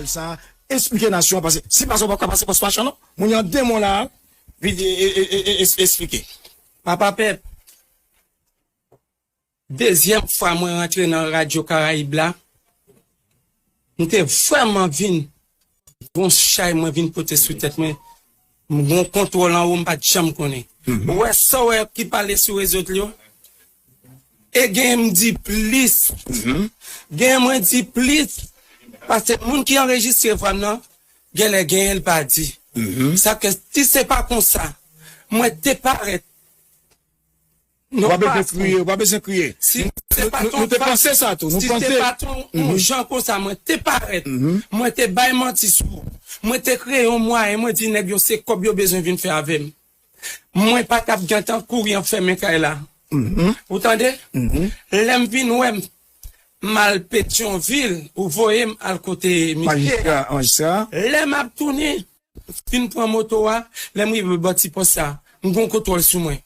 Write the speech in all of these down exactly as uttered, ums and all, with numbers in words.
sa, eksplike nasyon an, paske si pa sa, w p ap ka pase pòs machan, non. Moun yo an demon la, vin, e, e, e, e, es-, eksplike. Papa Pèp, dezyèm fwa mwen rantre nan Radyo Karayib la, m te vrèman vin, gon chay mwen vin pote sou tèt mwen, m gon kontwòl anwo m pa t janm konnen. Ou wè sa w wè ki pale sou rezo yo? E gen m di plis. Gen mwen di plis. Paske moun ki anrejistre vwa m nan, genlè genyen l pa di. Sa ke si se pa konsa, mwen te parèt. W pa bezwen kriye, w pa bezwen kriye. Si se pa ton, nou te panse sa tou. Si se pa ton yon jan konsa, mwen te parèt. Mwen te bay manti sou ou. Mwen te kreye yon mwayen, mwen di nèg yo se kòb yo bezwen vin fè avè m. Mwen pa t ap gentan kouri an fèmen kay la. Ou tande? Lè m vin wè m, m al Petyonvil, ou voye m al kote misye a. Majistra, majistra. Lè m ap tounen, fin pran moto a, lè m rive bò ti pòs sa, m gon kontwòl sou mwen.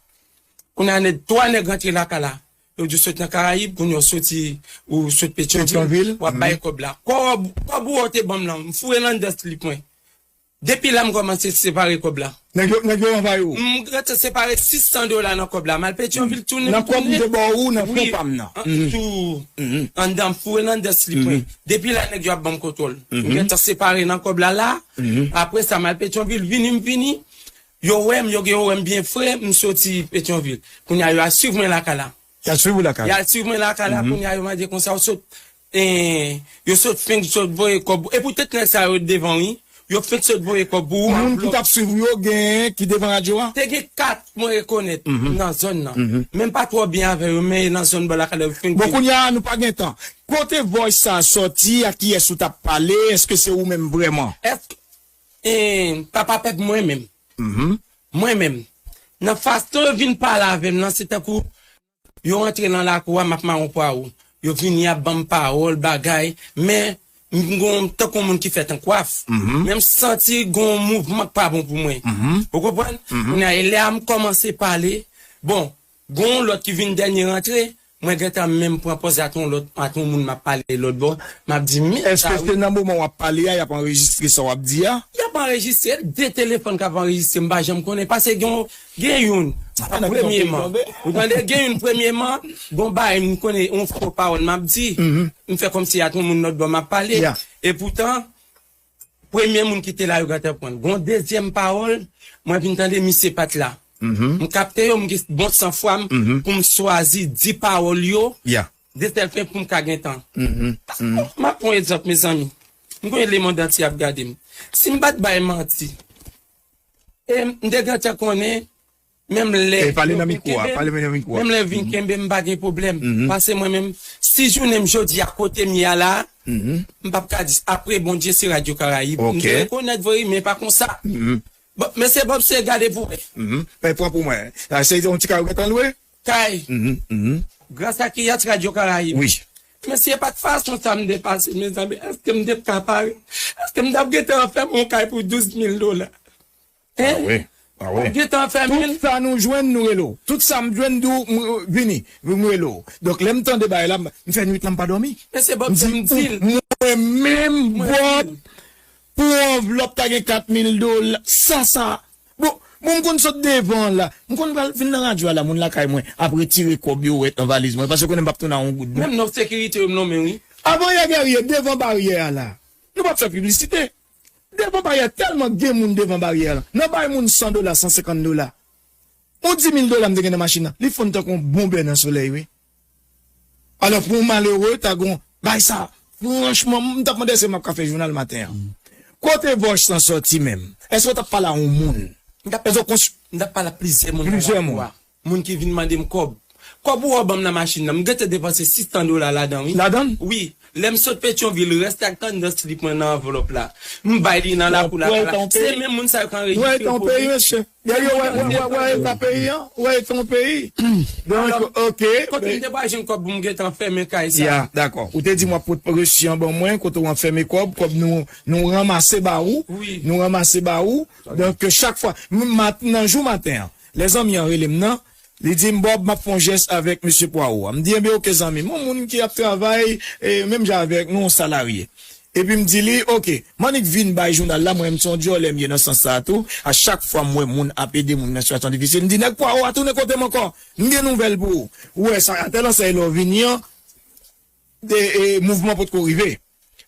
Kounye a nèg, twa nèg rantre lakay la. Yo di w sot nan Karayib, kounye a w soti, ou sot Petyonvil, w ap bay kòb la. Kòb, kòb ou a w te ban m lan, m foure l anndan slip mwen. Depi la m kòmanse separe kòb la. Nèg yo, nèg yo anvayi w. M gentan separe sis san dola nan kòb la. M al Petyonvil tounen, m tounen. Nan kòb m te ba w, nan fon pa m nan. Tou. Anndan, m foure l anndan slip mwen. Depi la nèg yo ap ban m kontwòl. M gentan separe nan kòb la la. Apre sa, m al Petyonvil, vini, m vini. Yo wè m, yo gen yo wè m byen fre, m soti Petyonvil. Kounye a, yo al swiv mwen lakay la. Y al swiv ou lakay? Y al swiv mwen lakay la, kounye a, yo mande konsa, yo sot, eh, yo sot fenk sot voye kòb. E poutèt nèg sa yo devan, wi. Yo fenk sot voye kòb pou ou. Moun ki t ap swiv ou yo, gen ki devan radyo a? Te gen kat mwen rekonèt nan zòn nan. Men m pa twò byen avè yo, men nan zòn bò lakay la, yo fenk vin. Bon, kounye a, nou pa gen tan. Kote voice sa a sòti, a kiyès ou t ap pale, èske se ou menm vrèman? Èske, eh, papa pèp mwen menm? Mwen menm, nan fason yo vin pale avè m nan, se tankou yo rantre nan lakou a, m ap mawon pwawo. Yo vini ap ban m pawòl, bagay, men m gon tankou moun ki fèt an kwaf. Men m santi gon mouvman k pa bon pou mwen. Ou konprann? Kounye a, e lè a m kòmanse pale, bon, gon lòt ki vin dènye rantre, mwen gentan menm pran pòz ak yon lòt, ak yon moun m ap pale lòt bò, m ap di, men sa wi. Èske se nan moman w ap pale a, y ap anrejistre sa w ap di a? Y ap anrejistre, de telefòn k ap anrejistre, m pa janm konnen, paske gen, gen youn, premyeman. Ou tande, gen youn, premyeman, gon bagay, m konnen, yon fo pawòl m ap di, m fè kòmsi ak yon moun lòt bò m ap pale. Epoutan, premye moun ki te la, yo gentan pran l. Gon dezyèm pawòl, mwen vin tande misye pa t la. M kapte yo, m gen bon san fwa m pou m chwazi di pawòl yo, de tèl fen pou m ka gen tan. M ap pran yon egzanp, mezanmi. M konnen lemonn antye ap gade m. Si m pa t bay manti, e m te gentan konnen, menm lè, pale nan mikwo a, pale nan mikwo a. Menm lè yo vin kenbe m, pa gen pwoblèm. Paske mwen menm, si jounen m jodi a kote m ye a la, m p ap ka di, apre Bondye se Radyo Karayib. M te rekonèt vre, men pa konsa. Bon, mesye Bob, se gade pou wè. Men pran pou mwen. Sa se yon ti kay ou gentan lwe? Kay. Gras a kiyès? Radyo Karayib. Wi. Mesye, pa t fason sa m te pase, mezanmi. Èske m te ka pare? Èske m t ap gentan fè m yon kay pou douz mil dola? Hein? Ah wi. Ah wi. Gentan fèmen l. Tout sa nou jwenn, nou rele w. Tout sa m jwenn, nou, m, vini, m rele w. Donk, lè m tande bagay la, m, m fè nwit la, m pa dòmi. Men se Bob, m di, m di l. Mwen menm, Bob, pou yon anvlòp, ta gen kat mil dola. Sa, sa. Bon, bon, m konn sot devan la. M konn pral vin nan radyo a la, moun lakay mwen ap retire kòb yo wèt nan valiz mwen, paske yo konnen m p ap tounen a yon goud. Menm non sekirite yo m nonmen, wi. Avan yè, Guerrier, devan baryè a la. Nou p ap fè piblisite. Devan baryè, tèlman gen moun devan baryè a la. Nan bay moun san dola, san senkant dola. Yon di mil dola m te gen nan machin nan. Li fonn tankou yon bonbè nan solèy, wi. Alò, pou yon malere, ta gon bay sa. Franchman, m t ap mande èske m ap ka fè jounal maten an. Kote vòch lan sòti menm? Èske w t ap pale a yon moun? M t ap, èske w kons- m t ap pale a plizyè moun nan lakou a. Moun ki vin mande m kòb. Kòb ou wè w ban m nan machin nan, m gentan depanse sis san dola ladan, wi. Ladan l? Wi. Lè m sot Petyonvil, rès ak anndan slip mwen nan anvlòp la. M bay li nan lakou lakay la. Se menm moun sa yo k anrejistre pou li. Wè, wè, wè, wè, wè eta peyi an, wè eta yon peyi. Donk, ok. Kote m te pral jwenn kòb pou m gentan fèmen kay sa? Ya, dakò. Ou te di m w ap pot resi an ban mwen, kote w anfèmen kòb, kòb nou, nou ranmase ba ou. Wi. Nou ranmase ba ou. Donk, chak fwa, m, mat-, nan jou maten an, lè zanmi an rele m nan, li di m, Bob, m ap fè yon jès avèk mesye Pwawo a. M di, enben, oke, zanmi m. Yon moun ki ap travay, e, menm jan avèk nou, yon salarye. Epi m di li, "Oke, m annik vin bay jounal la, mwen menm se yon dyòlè m ye nan sans sa a tou. A chak fwa m wè moun ap ede moun nan sitiyasyon difisil, m di, 'Nèg Pwawo a tounen kote m ankò. M gen nouvèl pou ou.'" Ou wè sa, atèl ansèy lè w vini an, e, e, mouvman potko rive.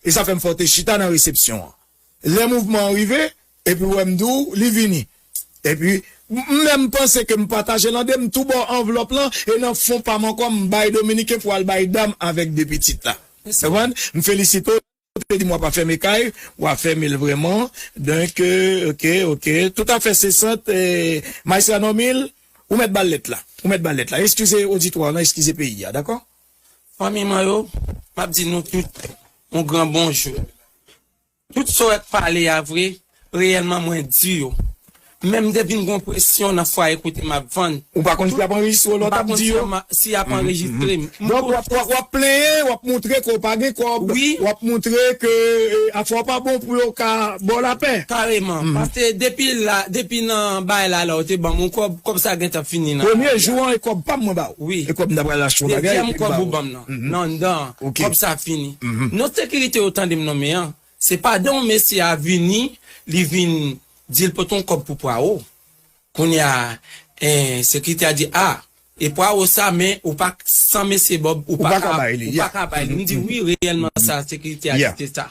E sa fè m fè w te chita nan resepsyon an. Lè mouvman an rive, epi w wè m di w, li vini. Epi, m, m menm panse ke m pataje l an de, m tou ba w anvlòp lan, e nan fon pa m ankò, m bay Dominiken pou al bay dam avèk de pitit la. Konprann? M felisite w. Ou te di m w ap fèmen kay, w ap fèmen l vrèman. Donk, euh, oke, oke. Toutafè, se sant, eh, Majistra Normil, ou mèt ba l lèt la. Ou mèt ba l lèt la. Eskize oditwa w lan, eskize peyi a, dakò? Fanmi mwen yo, m ap di nou tout yon gran bonjou. Tout sa w wè k pale a vre, reyèlman mwen di yo. Men m te vin gon presyon nan fwaye kote m ap vann. Ou pa konn si y ap anrejistre w lè w t ap di yo? M pa konn si y ap anrejistre m. Donk, w ap, w ap, w ap plenyen, w ap montre ke w pa gen kòb, wi, w ap montre ke, eh, afè w pa bon pou yo ka ba w lapè. Kareman. Paske depi la, depi nan bagay la, la, ou te ban m yon kòb, kòb sa gentan fini nan. Premye jou an, e kòb pa m mwen ba w. Wi. E kòb m ta pral achte yon bagay, dezyèm kòb ou ban m nan. Nan, nan, kòb sa fini. Non sekirite yo tande m nonmen an. Se pandan yon mesye a vini, li vin di l pote yon kòb pou Pwawo. Kounye a, eh, sekirite a di, "A, e Pwawo sa, men ou pa, san mesye Bob, ou pa ka bay li." Ou pa ka bay li. M di, "Wi, reyèlman sa, sekirite a di se sa."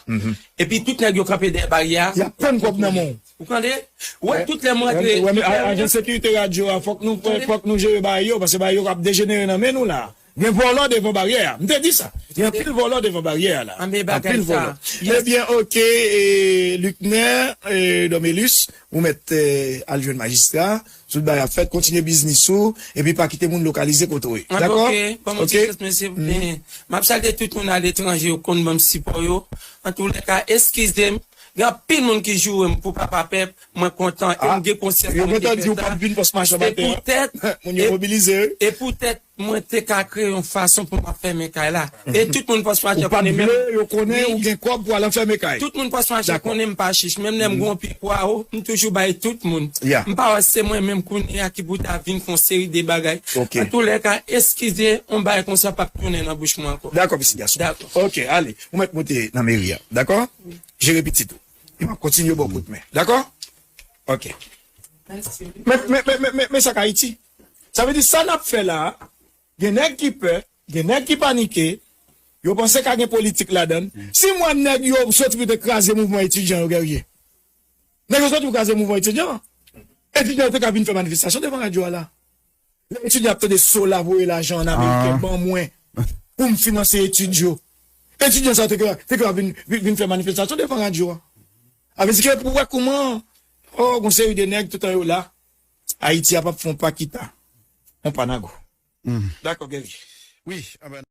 Epi tout nèg yo kanpe dèyè baryè a. Y ap tann kòb nan men w. Ou tande? Wè, tout lè mwen rantre, wè, men ajan sekirite radyo a, fòk nou, fòk nou jere bagay yo, paske bagay yo ap dejenere nan men nou la. Gen vòlò devan baryè a. M te di sa. Gen anpil vòlò devan baryè a la. Anpil vòlò. Ebyen, oke, e, Luckner, e, Domelus, ou mèt, e, al jwenn majistra, tout bagay ap fèt, kontinye biznis ou, epi pa kite moun lokalize kote w ye. Dakò? Oke, ban m ti chans, mesye. E, m ap salye tout moun aletranje yo konn ban m sipò yo. Antoulèka, eskize m. Gen anpil moun ki joure m pou papa pèp, mwen kontan, e m gen konsyans mwen te fè sa. Yo kontan di w p ap vin Fòs Mache maten an. Moun yo mobilize wi. E poutèt mwen te ka kreye yon fason pou m ap fèmen kay la. E tout moun Fòs Mache konnen menm. Ou pa t vle yo konnen ou gen kòb pou al anfèmen kay. Tout moun Fòs Mache konnen m pa chich. Menm lè m gen yon pye pwawo, m toujou bay tout moun. M pa wè se mwen menm kounye a ki pou ta vin fè yon seri de bagay. Antoulèka, eskize, yon bagay konsa p ap tounen nan bouch mwen ankò. Dakò, pitit gason. Dakò. Oke, ale. Ou mèt monte nan meri a. Dakò? Jere pitit ou. Epi m ap kontinye ba w kout men. Dakò? Oke. Men, men, men, men, men, men sa k Ayiti. Sa vle di sa n ap fè la a, gen nèg ki pè, gen nèg ki panike, yo panse ka gen politik ladan l. Si m wè nèg yo soti pou te kraze mouvman etidyan yo, Guerrier. Nèg yo soti pou kraze mouvman etidyan an. Etidyan yo te ka vin fè manifestasyon devan radyo a la. Lè etidyan ap tande Sola voye lajan an ameriken ban mwen pou m finanse etid yo. Etidyan sa yo te ka, te ka vin, vin, vin fè manifestasyon devan radyo a. A vle di ke pou wè kouman, oh, gon seri de nèg toutan yo la, Ayiti a p ap fè yon pa kita, yon pa nago. Dakò, Guerrier. Wi, a ben,